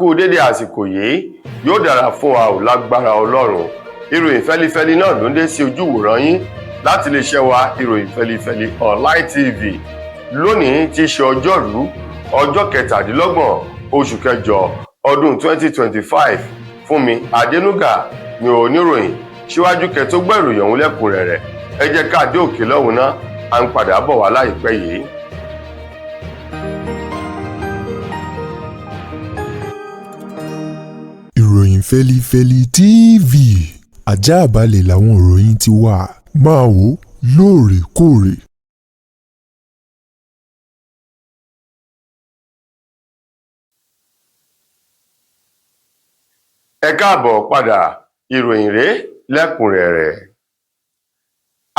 Kú dédé àsìkò yìí, yóò dára fún wa ò lágbára Ọlọ́run. Ìròyìn fẹlifẹli náà ló ń dé sí ojú ìwòran yín láti iléeṣẹ́ wa, Ìròyìn Fẹlifẹli Online TV. Lónìí tí í ṣe ọjọ́rú, ọjọ́ 27 oṣù kẹjọ ọdún 2025, Fúnmi Adénúgà ni oníròyìn. Síwájú kẹ́ tó gbọ́ ìròyìn ọ̀hún lẹ́kùnrẹ́rẹ́, ẹ jẹ́ ká dé òkè lọ́hùn náà, à ń padà bọ̀ wá láìpẹ́ yìí. Ìròyìn Fẹ́lifẹ́li TV, àjààbálẹ̀ làwọn ìròyìn ti wà, máa wò lóòrèkóòrè. Ẹ káàbọ̀ padà, ìròyìn rèé lẹ́kùnrẹ́rẹ́.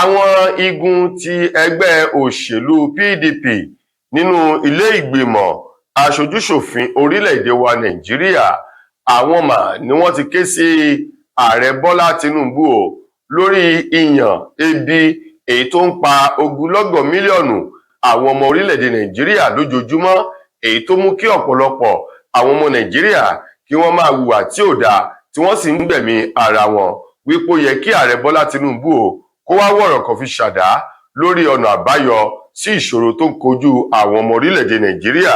Àwọn igun ti ẹgbẹ́ òṣèlú PDP nínú ilé ìgbìmọ̀ aṣojúṣòfin orílẹ̀-èdè wa Nàìjíríà, àwọn mà ni wọ́n ti ké sí Ààrẹ Bọ́lá Tinubu o lórí ìyàn ebi èyí tó ń pa ogunlọ́gọ̀ mílíọ̀nù àwọn ọmọ orílẹ̀-èdè Nàìjíríà lójoojúmọ́, èyí tó mú kí ọ̀pọ̀lọpọ̀ àwọn ọmọ Nàìjíríà kí wọ́n máa hùwà tí ò dáa, tí wọ́n sì ń gbẹ̀mí ara wọn, wípé ó yẹ kí Ààrẹ Bọ́lá Tinubu o kó wá wọ̀rọ̀ kan fi ṣàdá lórí ọ̀nà àbáyọ sí ìṣòro tó ń kojú àwọn ọmọ orílẹ̀-èdè Nàìjíríà.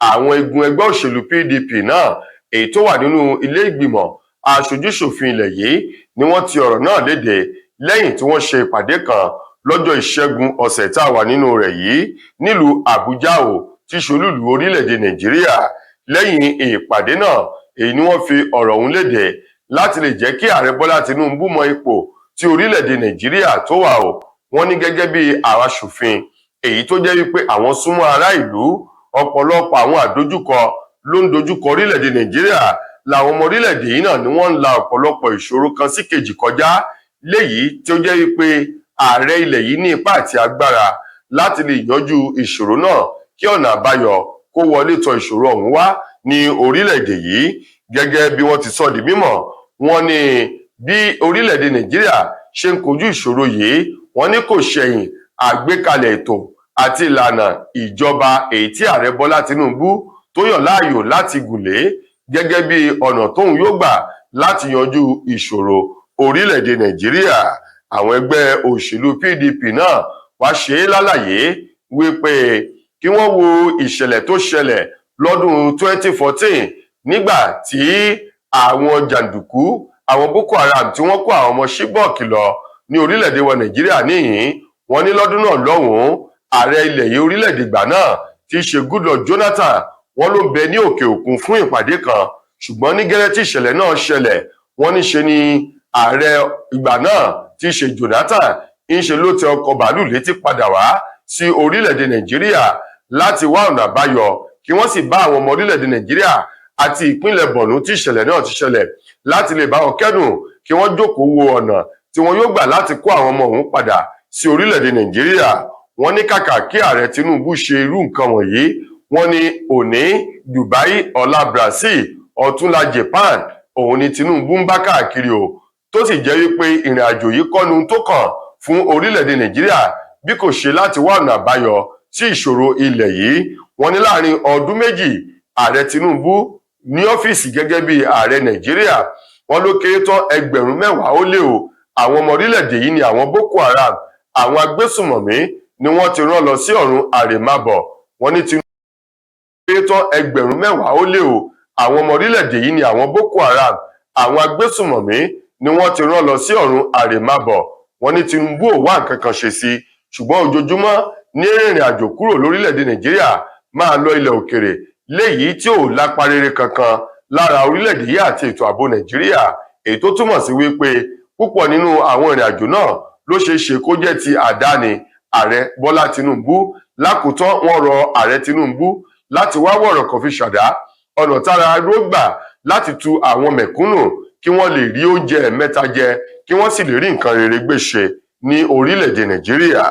Àwọn igun ẹgbẹ́ òṣèlú PDP náà èyí tó wà nínú ilé ìgbìmọ̀ aṣojúṣòfin ilẹ̀ yìí ni wọ́n ti ọ̀rọ̀ náà léde lẹ́yìn tí wọ́n ṣe ìpàdé kan lọ́jọ́ Ìṣẹ́gun ọ̀sẹ̀ tá a wà nínú rẹ̀ yìí nílùú Àbújá o, tí ṣolúìlú orílẹ̀-èdè Nàìjíríà. Lẹ́yìn ìpàdé náà, èyí ni wọ́n fi ọ̀rọ̀ ọ̀hún léde láti lè jẹ́ kí Ààrẹ Bọ́lá Tinubu mọ ipò tí orílẹ̀-èdè Nàìjíríà tó wà o. Wọ́n ní gẹ́gẹ́ bí àwọn aṣòfin èyí tó jẹ́ wípé àwọn súnmọ́ ará ìlú, ọ̀pọ̀lọpọ̀ àwọn àdójúkọ ló ń dojúkọ orílẹ̀-èdè Nàìjíríà, làwọn ọmọ orílẹ̀-èdè yìí náà ni wọ́n ń la ọ̀pọ̀lọpọ̀ ìṣòro kan sí kejì kọjá, léyìí tí ó jẹ́ wípé ààrẹ ilẹ̀ yìí ní ipá àti agbára láti lè yanjú ìṣòro náà kí ọ̀nà àbáyọ kó wọlé tọ̀ ìṣòro ọ̀hún wá ní orílẹ̀-èdè yìí. Gẹ́gẹ́ bí wọ́n ti sọ di mímọ̀, wọ́n ní bí orílẹ̀-èdè Nàìjíríà ṣe ń kojú ìṣòro yìí, wọ́n ní kò ṣẹ̀yìn àgbékalẹ̀ ètò àti ìlànà ìjọba èyí tí Ààrẹ Bọ́lá Tinubu tó yàn láàyò láti gùnlé gẹ́gẹ́ bí ọ̀nà tóun yóò gbà láti yanjú ìṣòro orílẹ̀-èdè Nàìjíríà. Àwọn ẹgbẹ́ òṣèlú PDP náà wá ṣe é lálàyé wípé kí wọ́n wo ìṣẹ̀lẹ̀ tó ṣẹlẹ̀ lọ́dún 2014 nígbà tí àwọn jàǹdùkú, àwọn Boko Haram, tí wọ́n kó àwọn ọmọ Chibok lọ ní orílẹ̀-èdè wa Nàìjíríà níhìn. Wọ́n ní lọ́dún náà lọ́hùn-ún, ààrẹ ilẹ̀ yìí, orílẹ̀-èdè ìgbà náà, tí í ṣe Goodluck Jonathan, wọ́n ló ń bẹ ní òkè òkun fún ìpàdé kan. Ṣùgbọ́n ní gẹ́rẹ́ tí ìṣẹ̀lẹ̀ náà ṣẹlẹ̀, wọ́n ní ṣe ni ààrẹ ìgbà náà tí í ṣe Jonathan ń ṣe ló tẹ ọkọ̀ bàálù létí padà wá sí orílẹ̀-èdè Nàìjíríà láti wá ọ̀nà àbáyọ, kí wọ́n sì bá àwọn ọmọ orílẹ̀-èdè Nàìjíríà àti ìpínlẹ̀ Borno tí ìṣẹ̀lẹ̀ náà ti ṣẹlẹ̀ láti lè bá wọn kẹ́dùn, kí wọ́n jókòó wo ọ̀nà tí wọ́n yóò gbà láti kó àwọn ọmọ ọ̀hún padà sí orílẹ̀-èdè Nàìjíríà. Wọ́n ní kàkà kí Ààrẹ Tinubu ṣe irú nǹkan wọ̀nyí, wọ́n ní òní Dubai, ọ̀la Brazil, ọ̀túnla Japan, òun ni Tinubu ń bá káàkiri o, tó sì jẹ́ wípé ìrìn àjò yìí kọ́ ni ohun tó kàn fún orílẹ̀-èdè Nàìjíríà bí kò ṣe láti wá ọ̀nà àbáyọ sí ìṣòro ilẹ̀ yìí. Wọ́n ní láàrin ọdún 2 Ààrẹ Tinubu ní ọ́fíìsì gẹ́gẹ́ bí ààrẹ Nàìjíríà, wọ́n ló kéré tán 10,000 ó lé o àwọn ọmọ orílẹ̀-èdè yìí ni àwọn Boko Haram, àwọn agbésùmọ̀mí, ni wọ́n ti rán lọ sí ọ̀run àrèmábọ̀. Wọ́n ní Tinubu kéré tán 10,000 ó lé o àwọn ọmọ orílẹ̀-èdè yìí ni àwọn Boko Haram, àwọn agbésùmọ̀mí, ni wọ́n ti rán lọ sí ọ̀run àrèmábọ̀. Wọ́n ní Tinubu ò wá nǹkan kan ṣe sí, ṣùgbọ́n ojoojúmọ́ ní ìrìn àjò kúrò lórílẹ̀-èdè Nàìjíríà máa lọ ilẹ̀ òkèrè, léyìí tí ò lápa rere kankan lára orílẹ̀-èdè yìí àti ètò ààbò Nàìjíríà, èyí tó túmọ̀ sí wípé púpọ̀ nínú àwọn ìrìn àjò náà ló ṣeé ṣe kó jẹ́ ti àdáni Ààrẹ Bọ́lá Tinubu. Lákòótán, wọ́n rọ Ààrẹ Tinubu láti wá wọ̀rọ̀ kan fi ṣàdá ọ̀nà tára ló gbà láti tu àwọn mẹ̀kúnnù, kí wọ́n lè rí oúnjẹ mẹ́ta jẹ, kí wọ́n sì lè rí nǹkan rere gbé ṣe ní orílẹ̀-èdè Nàìjíríà.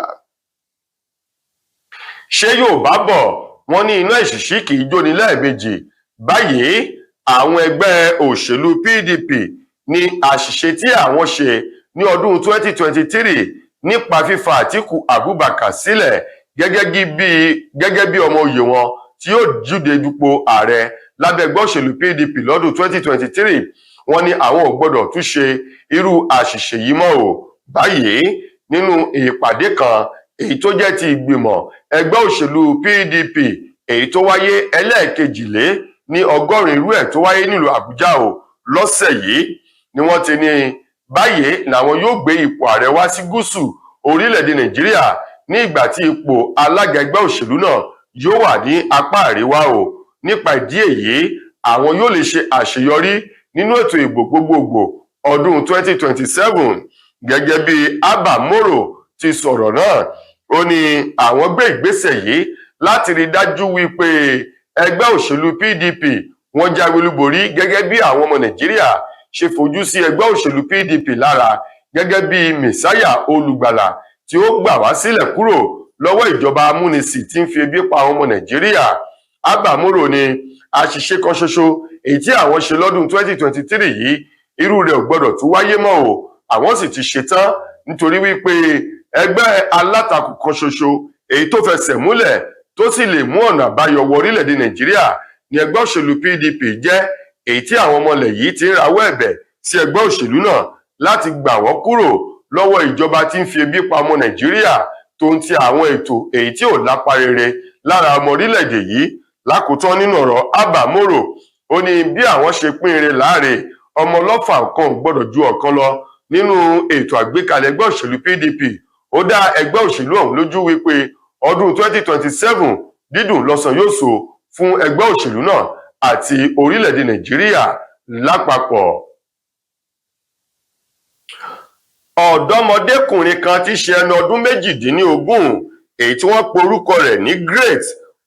Ṣé Yorùbá bọ̀, wọ́n ní iná ìṣìṣí kì í jóni lẹ́ẹ̀mejì. Báyìí, àwọn ẹgbẹ́ òṣèlú PDP ní àṣìṣe tí àwọn ṣe ní ọdún 2023 nípa fífa Àtíkù Abubakar sílẹ̀ gẹ́gẹ́ bí ọmọ oyè wọn tí yóò díje dupò ààrẹ. Lábẹ́ ẹgbẹ́ òṣèlú PDP lọ́dún 2023, wọ́n ní àwọn ò gbọ́dọ̀ tún ṣe irú àṣìṣe yìí mọ́ o. Báyìí, nínú ìpàdé kan èyí tó jẹ́ ti ìgbìmọ̀ ẹgbẹ́ òṣèlú PDP èyí tó wáyé, ẹlẹ́ẹ̀kejìlé ní 80 irú ẹ̀ tó wáyé nílùú Àbújá o lọ́sẹ̀ yìí, ni wọ́n ti ní báyìí làwọn yóò gbé ipò ààrẹ wá sí gúúsù orílẹ̀-èdè Nàìjíríà, ní ìgbà tí ipò alága ẹgbẹ́ òṣèlú náà yóò wà ní apá àríwá o. Nípa ìdí èyí, àwọn yóò lè ṣe àṣeyọrí nínú ètò ìbò gbogbogbò ọdún 2027. Gẹ́gẹ́ bí Abba Moro ti sọ̀rọ̀ náà, ó ní àwọn gbé ìgbésẹ̀ yìí láti rí dájú wípé ẹgbẹ́ òṣèlú PDP wọ́n jáwé olúborí, gẹ́gẹ́ bí àwọn ọmọ Nàìjíríà ṣe fojú sí ẹgbẹ́ òṣèlú PDP lára gẹ́gẹ́ bí mẹ̀sáyà olùgbàlà tí ó gbà wá sílẹ̀ kúrò lọ́wọ́ ìjọba amúnisìn tí ń fi ebi pa àwọn ọmọ Nàìjíríà. Abba Moro ní àṣìṣe kan ṣoṣo èyí tí àwọn ṣe lọ́dún 2023 yìí, irú rẹ̀ ò gbọ́dọ̀ tún wáyé mọ́ o. Àwọn sì ti ṣetán, nítorí wípé ẹgbẹ́ alátakò kan ṣoṣo èyí tó fẹsẹ̀ múlẹ̀ tó sì lè mú ọ̀nà àbáyọ wọ orílẹ̀-èdè Nàìjíríà ní ẹgbẹ́ òṣèlú PDP jẹ́, èyí tí àwọn ọmọ ilẹ̀ yìí ti ń rawọ́ ẹ̀bẹ̀ sí ẹgbẹ́ òṣèlú náà láti gbà wọ́n kúrò lọ́wọ́ ìjọba tí ń fi ebi pa ọmọ Nàìjíríà, tó ń ti àwọn ètò èyí tí ò lápa rere lára ọmọ orílẹ̀-èdè yìí. Lákòótán nínú ọ̀rọ̀ Abba Moro, ó ní bí àwọn ṣe pín ire láre, ọmọ ọlọ́fà kan ò gbọ́dọ̀ ju ọ̀kan lọ nínú ètò àgbékalẹ̀ ẹgbẹ́ òṣèlú PDP. Ó dá ẹgbẹ́ òṣèlú ọ̀hún lójú wípé ọdún 2027, dídùn lọ́sàn yóò so fún ẹgbẹ́ òṣèlú náà àti orílẹ̀-èdè Nàìjíríà lápapọ̀. Ọ̀dọ́mọdékùnrin kan tí ṣe ẹni ọdún 18, èyí tí wọ́n pe orúkọ rẹ̀ ní Great,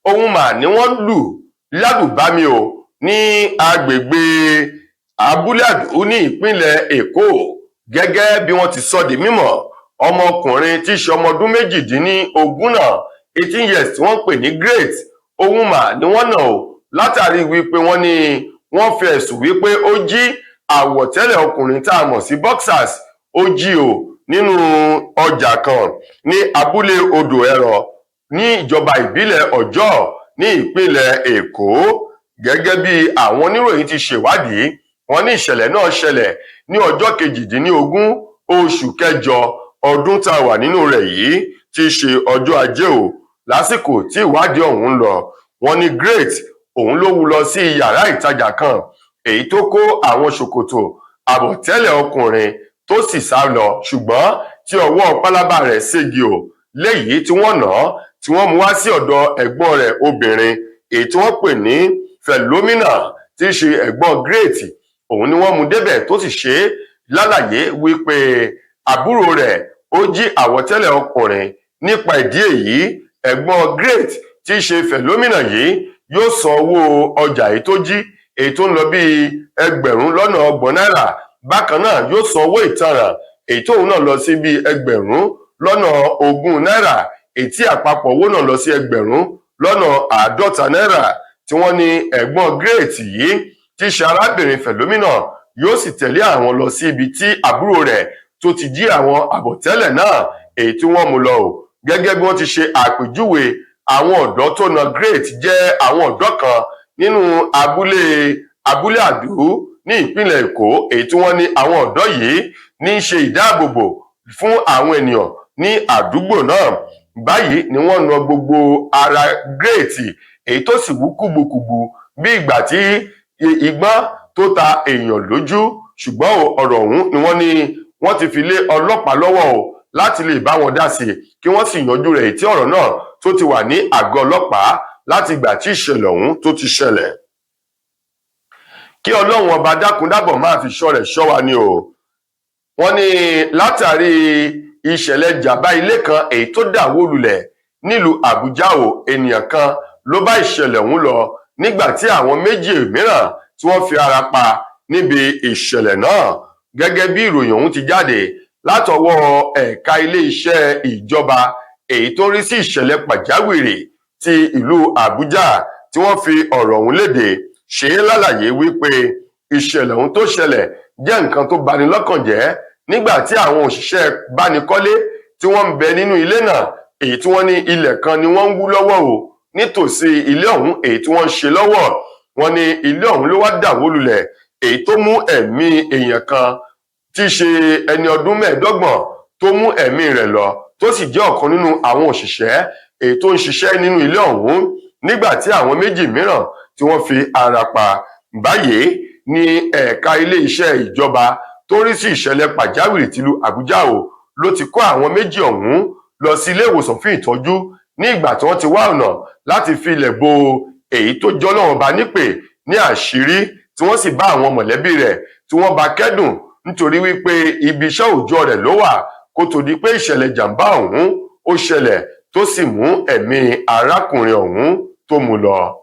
òun mà ní wọ́n lù lálùbami o ní agbègbè Abúlé Àdó ní ìpínlẹ̀ Èkó. Gẹ́gẹ́ bí wọ́n ti sọ di mímọ̀, ọmọkùnrin tí í ṣe ọmọ ọdún 18 náà, 18 years, tí wọ́n pè ní Great, òun mà ní wọ́n nà o látàrí wípé wọ́n ní wọ́n fi ẹ̀sùn wípé ó jí àwọ̀tẹ́lẹ̀ ọkùnrin tá a mọ̀ sí boxers, ó jí o nínú ọjà kan ní abúlé Odò Ẹ̀rọ ní ìjọba ìbílẹ̀ Ọjọ́ ní ìpínlẹ̀ Èkó. Gẹ́gẹ́ bí àwọn oníròyìn ti ṣèwádìí, wọ́n ní ìṣẹ̀lẹ̀ náà ṣẹlẹ̀ ní ọjọ́ 18 oṣù kẹjọ ọdún tá a wà nínú rẹ̀ yìí, tí í ṣe ọjọ́ Ajé o. Lásìkò tí ìwádìí ọ̀hún ń lọ, wọ́n ní Great òun ló wú lọ sí yàrá ìtajà kan èyí tó kó àwọn ṣòkòtò àbọ̀tẹ́lẹ̀ ọkùnrin tó sì sá lọ, ṣùgbọ́n tí ọwọ́ pálábá rẹ̀ ségi o, léyìí tí wọ́n nà án, tí wọ́n mú wá sí ọ̀dọ̀ ẹ̀gbọ́n rẹ̀ obìnrin èyí tí wọ́n pè ní Philomena, tí í ṣe ẹ̀gbọ́n Great. Òun ni wọ́n mú débẹ̀, tó sì ṣe é lálàyé wípé àbúrò rẹ̀ ó jí àwọ̀tẹ́lẹ̀ ọkùnrin. Nípa ìdí èyí, ẹ̀gbọ́n Great tí í ṣe Philomena yìí yóò san owó ọjà èyí tó jí, èyí tó ń lọ bíi 30,000 náírà. Bákan náà, yóò san owó ìtanràn èyí tóun náà lọ sí bíi 20,000 náírà, èyí tí àpapọ̀ owó náà lọ sí 50,000 náírà, tí wọ́n ní ẹ̀gbọ́n Great yìí tí í ṣe arábìnrin Philomena yóò sì tẹ̀lé àwọn lọ sí ibi tí àbúrò rẹ̀ tó ti jí àwọn àbọ̀tẹ́lẹ̀ náà èyí tí wọ́n mú lọ o. Gẹ́gẹ́ bí wọ́n ti ṣe àpèjúwe, àwọn ọ̀dọ́ tó na Great jẹ́ àwọn ọ̀dọ́ kan nínú abúlé Abúlé Àdó ní ìpínlẹ̀ Èkó, èyí tí wọ́n ní àwọn ọ̀dọ́ yìí ní í ṣe ìdáàbòbò fún àwọn ènìyàn ní àdúgbò náà. Báyìí ni wọ́n na gbogbo ara Great, èyí tó sì wú kùgbùkùgbù bí ìgbà tí igbọ́n tó ta èèyàn lójú. Ṣùgbọ́n ọ̀rọ̀ ọ̀hún ni wọ́n ní wọ́n ti fi lé ọlọ́pàá lọ́wọ́ o láti lè bá wọn dá sí i kí wọ́n sì yanjú rẹ̀, tí ọ̀rọ̀ náà tó ti wà ní àgọ́ ọlọ́pàá láti ìgbà tí ìṣẹ̀lẹ̀ ọ̀hún tó ti ṣẹlẹ̀. Kí Ọlọ́run ọba dákun dábọ̀ máa fi ṣọ́ rẹ̀ ṣọ́ wa ni o. Wọ́n ní látàrí ìṣẹ̀lẹ̀ jàbá ilé kan èyí tó dà wó lulẹ̀ nílùú Àbújá o, ènìyàn kan ló bá ìṣẹ̀lẹ̀ ọ̀hún lọ, nígbà tí àwọn méjì mìíràn tí wọ́n fi ara pa níbi ìṣẹ̀lẹ̀ náà. Gẹ́gẹ́ bí ìròyìn ọ̀hún ti jáde látọwọ́ ẹ̀ka iléeṣẹ́ ìjọba èyí tó ń rí sí ìṣẹ̀lẹ̀ pàjáwìrì ti ìlú Àbújá, tí wọ́n fi ọ̀rọ̀ ọ̀hún léde, ṣe é lálàyé wípé ìṣẹ̀lẹ̀ ọ̀hún tó ṣẹlẹ̀ jẹ́ nǹkan tó bani lọ́kàn jẹ́, nígbà tí àwọn òṣìṣẹ́ bánikọ́lé tí wọ́n ń bẹ nínú ilé náà, èyí tí wọ́n ní ilẹ̀ kan ni wọ́n ń wú lọ́wọ́ o nítòsí ilé ọ̀hún èyí tí wọ́n ń ṣe lọ́wọ́. Wọ́n ní ilé ọ̀hún ló wá dàwó lulẹ̀, èyí tó mú ẹ̀mí èèyàn kan tí í ṣe ẹni ọdún 25 tó mú ẹ̀mí rẹ̀ lọ, tó sì jẹ́ ọ̀kan nínú àwọn òṣìṣẹ́ èyí tó ń ṣiṣẹ́ nínú ilé ọ̀hún, nígbà tí àwọn méjì mìíràn tí wọ́n fi ara pa. Báyìí ní ẹ̀ka ilé-iṣẹ́ ìjọba tó ń rí sí ìṣẹ̀lẹ̀ pàjáwìrì tìlú Àbújá o ló ti kó àwọn méjì ọ̀hún lọ sí ilé ìwòsàn fún ìtọ́jú, ní ìgbà tí wọ́n ti wá ọ̀nà láti fi ilẹ̀ bo èyí tó jọ́lọ́run bá nípè ní àṣírí, tí wọ́n sì bá àwọn mọ̀lẹ́bí rẹ̀ tí wọ́n bá kẹ́dùn, nítorí wípé ibi iṣẹ́ òòjọ́ rẹ̀ ló wà kó tó di pé ìṣẹ̀lẹ̀ jàǹbá ọ̀hún ó ṣẹlẹ̀, tó sì mú ẹ̀mí arákùnrin ọ̀hún tó mú lọ.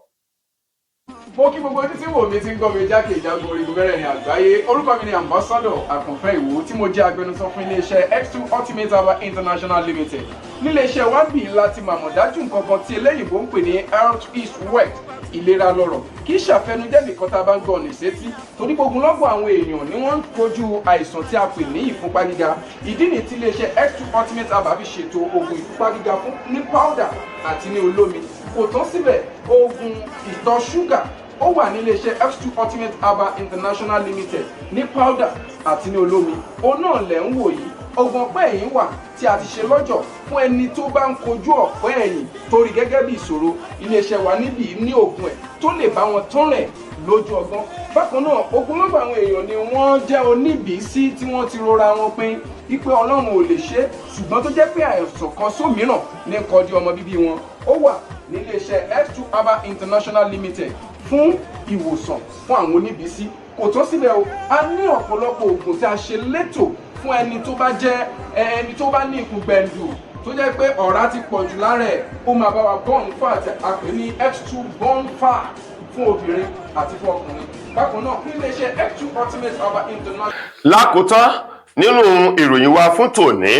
Mo kí gbogbo ojú tí wò mí, tí ń gbọ́ mi jákèjádò orígun mẹ́rẹ̀ẹ̀rin àgbáyé. Orúkọ mi ni Ambassador Àkànfẹ́ Ìwò, tí mo jẹ́ agbẹnusọ fún iléeṣẹ́ X2 Ultimate Herbal International Limited. Níléeṣẹ́ wa bí láti màmọ̀ dájú nǹkan kan tí eléyìnbó ń pè ní health is wealth, ìlera lọ́rọ̀. Kì í ṣàfẹnujẹ́ nìkan tá a bá ń gbọ́ ní sétí, torí gbogbo lọ́gbọ̀n àwọn èèyàn ni wọ́n ń kojú àìsàn tí a pè ní ìfúnpá gíga. Ìdí nìyí tí iléeṣẹ́ X2 Ultimate Herbal fi ṣètò oògùn ìfúnpá gíga fún ní powder àti ní olómi. Kò tán síbẹ̀, oògùn ìtọ̀ ṣúgà ó wà ní iléeṣẹ́ X2 Ultimate Herbal International Limited ní powder àti ní olómi. Òun náà lẹ̀ ń wò yìí. Oògùn ọ̀pẹ́ ẹ̀yìn wà tí a ti ṣe lọ́jọ̀ fún ẹni tó bá ń kojú ọ̀pẹ́ ẹ̀yìn torí gẹ́gẹ́ bí ìṣòro. Iléeṣẹ́ wa níbí ní oògùn ẹ̀ tó lè bá wọn tán rẹ̀ lójú ọgbọ́n. Bákan náà, ogunlọ́gọ̀ àwọn èèyàn ni wọ́n jẹ́ oníbìísí tí wọ́n ti rora wọn pin wípé Ọlọ́run ò lè ṣe é, ṣùgbọ́n tó jẹ́ pé àìsàn kan sómìíràn ní kọjú ọmọ bíbí wọn. Ó wà níléeṣẹ́ X2 Herbal International Limited fún ìwòsàn fún àwọn oníbìísí. Kò tó síbẹ̀ o, a ní ọ̀pọ̀lọpọ̀ oògùn tí a ṣe létò fún ẹni tó bá jẹ́ ẹni tó bá ní ikùn gbẹ̀ǹdù, tó jẹ́ pé ọ̀rá ti pọ̀ jù lára ẹ̀. Ó máa bá wa burn fat, a pè ní X2 burn fat, fún obìnrin àti fún ọkùnrin. Bákan náà, níléeṣẹ́ X2 Ultimate Herbal International. Lákòótán nínú ìròyìn wa fún tòní,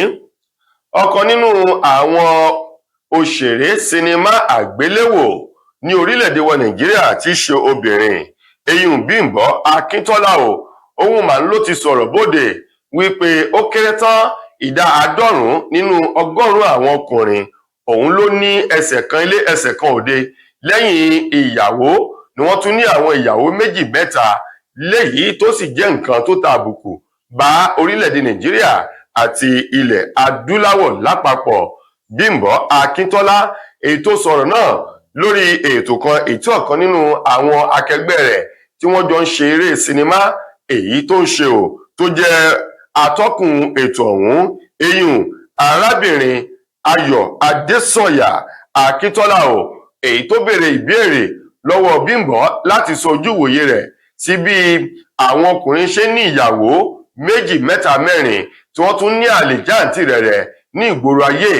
ọ̀kan nínú àwọn òṣèré sinimá àgbéléwò ní orílẹ̀-èdè wa Nàìjíríà tí í ṣe obìnrin, eyín Bímbọ́ Akíntọ́lá o, òun mà ló ti sọ̀rọ̀ bóde wípé ó kéré tán, ìdá 90 nínú ọgọ́rùn-ún àwọn ọkùnrin òun ló ní ẹsẹ̀ kan ilé, ẹsẹ̀ kan òde. Lẹ́yìn ìyàwó ni wọ́n tún ní àwọn ìyàwó méjì, mẹ́ta, léyìí tó sì jẹ́ nǹkan tó ta àbùkù bá orílẹ̀-èdè Nàìjíríà àti ilẹ̀ adúláwọ̀ lápapọ̀. Bímbọ́ Akíntọ́lá, èyí tó sọ̀rọ̀ náà lórí ètò kan, ètò ọ̀kan nínú àwọn akẹgbẹ́ rẹ̀ tí wọ́n jọ ń ṣe eré sinimá èyí tó ń ṣe ò, tó jẹ́ atọ́kùn ètò ọ̀hún, eyín arábìnrin Ayọ̀ Adésànyà Akíntọ́lá o, èyí tó béèrè ìbéèrè lọ́wọ́ Bímbọ́ láti sọ ojú ìwòye rẹ̀ sí bí àwọn ọkùnrin ṣe ní ìyàwó méjì, mẹ́ta, mẹ́rin, tí wọ́n tún ní àlè jáǹtì rẹ̀ rẹ̀ ní ìgboro ayé.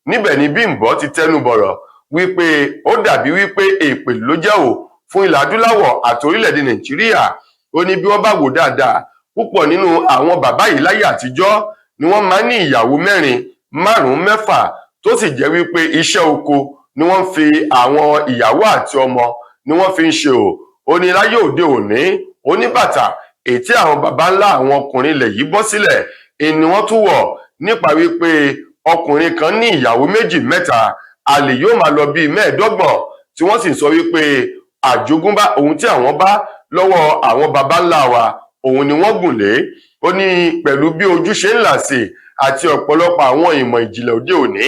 Níbẹ̀ ni Bímbọ́ ti tẹnu bọ̀rọ̀ wípé ó dàbí wípé èpè ló jẹ́ ò fún ilẹ̀ adúláwọ̀ àti orílẹ̀-èdè Nàìjíríà. Ó ní bí wọ́n bá wò dáadáa, púpọ̀ nínú àwọn bàbá yìí láyé àtijọ́ ni wọ́n máa ń ní ìyàwó mẹ́rin, márùn-ún, mẹ́fà, tó sì jẹ́ wípé iṣẹ́ oko ni wọ́n fi àwọn ìyàwó àti ọmọ ni wọ́n fi ń ṣe o. Ó ní láyé òde òní, oníbàtà èyí tí àwọn baba ńlá àwọn ọkùnrin ilẹ̀ yìí bọ́ sílẹ̀ ni wọ́n tún wọ̀, nípa wípé ọkùnrin kan ní ìyàwó méjì, mẹ́ta, àlè yóò máa lọ bíi 25, tí wọ́n sì sọ wípé àjogúnbá ohun tí àwọn bá lọ́wọ́ àwọn baba ńlá wa òun ni wọ́n gùn lé. Ó ní pẹ̀lú bí ojú ṣe ń là sí àti ọ̀pọ̀lọpọ̀ àwọn ìmọ̀ ìjìnlẹ̀ òde òní,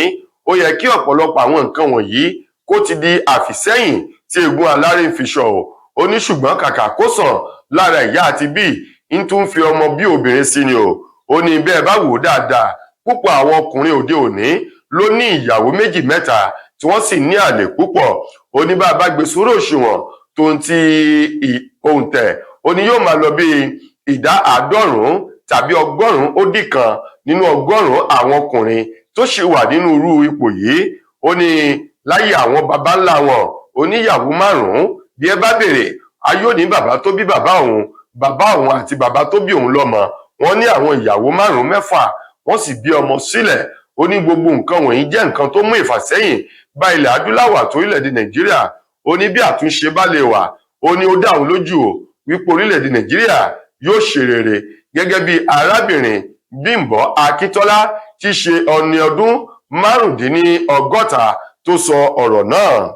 ó yẹ kí ọ̀pọ̀lọpọ̀ àwọn nǹkan wọ̀nyí kó ti di àfìsẹ́yìn tí egun alárè ń fi ṣọ ọ́. Ó ní ṣùgbọ́n kàkà kó sàn lára ìyá àti bíi ń tún fi ọmọ bí obìnrin sí ni o. Ó ní bẹ́ẹ̀ bá wò ó dáadáa, púpọ̀ àwọn ọkùnrin òde òní ló ní ìyàwó méjì, mẹ́ta, tí wọ́n sì ní àlè púpọ̀. Ó ní bá a bá gbé sórí òṣùwọ̀n tó ń ti òǹtẹ̀, ó ní yóò máa lọ bíi ìdá 90 tàbí 101 nínú ọgọ́rùn-ún àwọn ọkùnrin tó sì wà nínú irú ipò yìí. Ó ní láyé àwọn baba ńlá wọn, oníyàwó márùn-ún, bí ẹ bá béèrè, a yóò ní bàbá tó bí bàbá òun, bàbá òun àti bàbá tó bí òun lọ́mọ, wọ́n ní àwọn ìyàwó márùn-ún, mẹ́fà, wọ́n sì bí ọmọ sílẹ̀. Ó ní gbogbo nǹkan wọ̀nyí jẹ́ nǹkan tó mú ìfàsẹ́yìn bá ilẹ̀ adúláwọ̀ àti orílẹ̀-èdè Nàìjíríà. Ó ní bí àtúnṣe bá lè wà, ó ní ó dá òun lójú o wípé orílẹ̀-èdè Nàìjíríà yóò ṣe rere, gẹ́gẹ́ bí arábìnrin Bímbọ́ Akíntọ́lá tí í ṣe ọni ọdún 65 tó sọ ọ̀rọ̀ náà.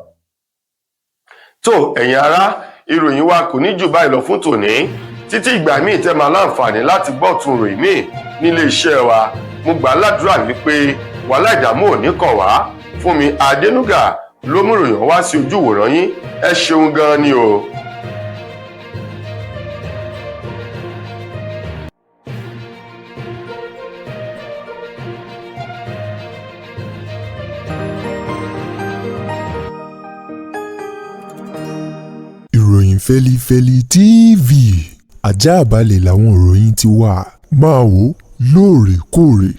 Tó ẹ̀yin ará, Ìròyìn wa kò ní jù báyìí lọ fún tòní. Títí ìgbà míì tẹ́ máa láǹfààní láti gbọ́ tún ròyìn míì nílé iṣẹ́ wa, mo gbà á ládùúrà wípé wàhálà, ìdààmú ò ní kàn wá. Fúnmi Adénúgà ló mú ìròyìn wá sí ojú ìwòran yín. Ẹ ṣeun gan ni o. Ìròyìn Fẹ́lifẹ́li TV, ajáàbalẹ̀ làwọn ìròyìn ti wà. Máa wò lóòrèkóòrè.